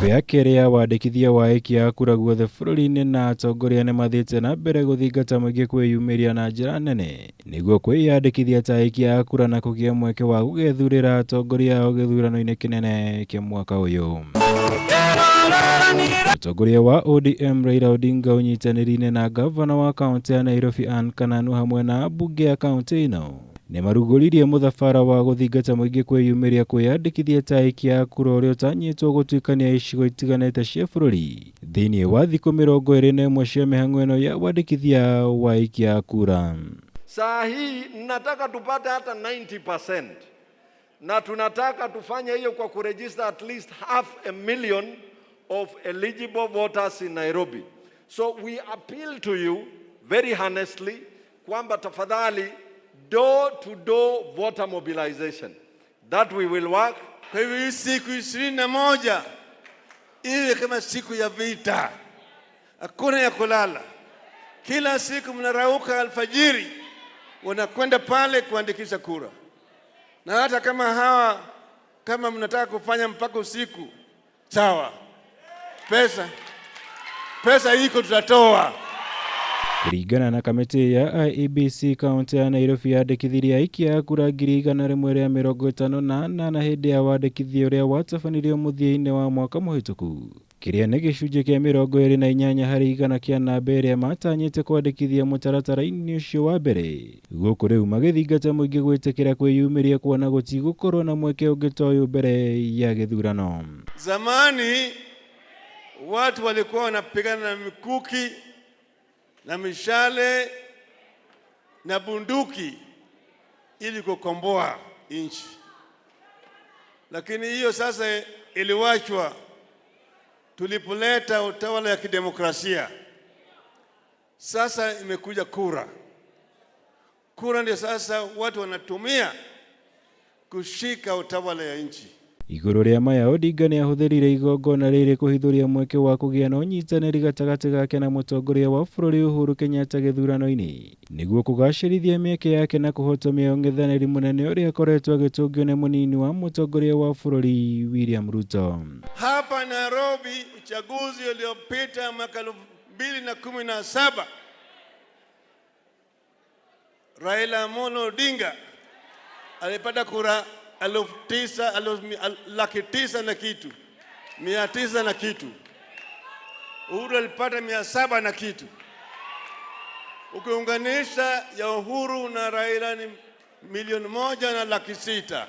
Thikũ ya kerĩ ya wandĩkithia wa aikia a kura guothe bũrũri-inĩ na atongoria nĩ mathiĩte na mbere gũthingata mũingĩ kwĩyumĩria na njĩra nene nĩguo kwĩyandĩkithia ta aikia a kura na kũgĩa mweke wa gũgethurĩra atongoria ao gĩthurano-inĩ kĩnene kĩa mwaka ũyũ. Mũtongoria wa ODM Raila Odinga ũnyitanĩri-inĩ na ngavana wa kaũntĩ ya Nairobi Anne Kananu hamwe na ambunge a kaũntĩ ĩno nĩ marugũririe mũthabara wa gũthingata mũingĩ kwĩyumĩria kwĩyandĩkithia ta aikia a kura ũrĩa ũtanyĩtwo gũtuĩkania icigo itiganĩte cia bũrũri thĩinĩ wa thikũ 21 cia mĩhang'o ĩno ya wandĩkithia wa aikia a kura. Saa hii nataka tupate hata 90% na tunataka tufanye hiyo kwa kuregister at least half a million of eligible voters in Nairobi. So we appeal to you very honestly kwamba tafadhali door to door voter mobilization that we will work. Kwa hivyo hii siku 21 iwe kama siku ya vita, hakuna ya kulala. Kila siku mnarauka alfajiri, wanakwenda pale kuandikisha kura, na hata kama hawa kama mnataka kufanya mpaka usiku, sawa, pesa iko, tutatoa. Kũringana na kamĩtĩ ya IEBC kaũntĩ ya Nairobi yandĩkithirie aikia a kura 158,000 hĩndĩ ya wandĩkithia ũrĩa watabanirio mũthia-inĩ wa mwaka mũhĩtũku kĩrĩa nĩ gĩcunjĩ kĩa 28 harĩ igana kĩa namba ĩrĩa matanyĩte kwandĩkithia mũtaratara-inĩ ũcio wa mbere gũkũ rĩu magĩthingata mũingĩ gwĩtĩkĩra kwĩyumĩria kuona gũtigũkorwo na mweke ũngĩ ta ũyũ mbere ya gĩthurano. Zamani watu walikuwa wanapigana na mikuki na mishale na bunduki ili kukomboa nchi, lakini hiyo sasa iliwachwa tulipoleta utawala ya kidemokrasia. Sasa imekuja kura. Kura ndio sasa watu wanatumia kushika utawala ya nchi. Igũrũ rĩa maya Odinga nĩ ahũthĩrire igongona rĩrĩ kũhithũria mweke wa kũgĩa na ũnyitanĩri gatagatĩ gake na mũtongoria wa bũrũri Uhuru Kenyatta gĩthurano-inĩ nĩguo kũgacĩrithia mĩeke yake na kũhotomia ũng'ethanĩri mũnene ũrĩa akoretwo agĩtũngio nĩ mũnini wa mũtongoria wa bũrũri William Ruto. Hapa Nairobi, uchaguzi uliopita mwaka 2017, Raila Amolo Odinga alipata kura 9,000, 900,000 na kitu, 900 na kitu. Uhuru alipata 700 na kitu. Ukiunganisha ya Uhuru na Raila ni 1,600,000.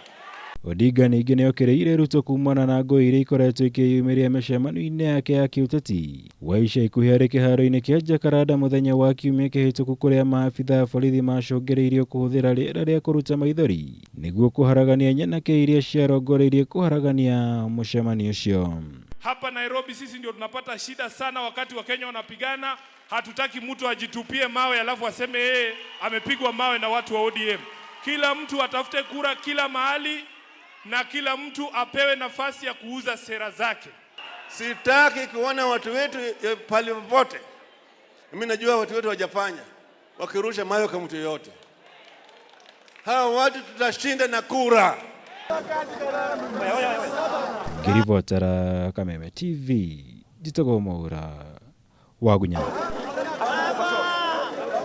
Odinga ningĩ nĩokĩrĩire Ruto kumana na ngũĩ iria ikoretwo ikĩyumĩria mĩcemanio-inĩ yake ya kĩũteti wa ica ikuhĩ arĩ kĩharo-inĩ kĩa Jacaranda mũthenya wa kiumia kĩhĩtũku kũrĩa maabitha a borithi macũngĩrĩirio kũhũthĩra rĩera rĩa kũruta maithori nĩguo kũharagania nyanake iria ciarongoreirie kũharagania mũcemanio ũcio. Hapa Nairobi sisi ndio tunapata shida sana wakati Wakenya wanapigana. Hatutaki mtu ajitupie mawe alafu aseme yeye amepigwa mawe na watu wa ODM. Kila mtu atafute kura kila mahali na kila mtu apewe nafasi ya kuuza sera zake. Sitaki kuona watu wetu pale popote. Mimi najua watu wetu hawajafanya wakirusha mawe kwa mtu yoyote. Hawa watu tutashinda na kura. Ngĩribotera Kameme TV njĩtagwo Mwaura wa Gunya.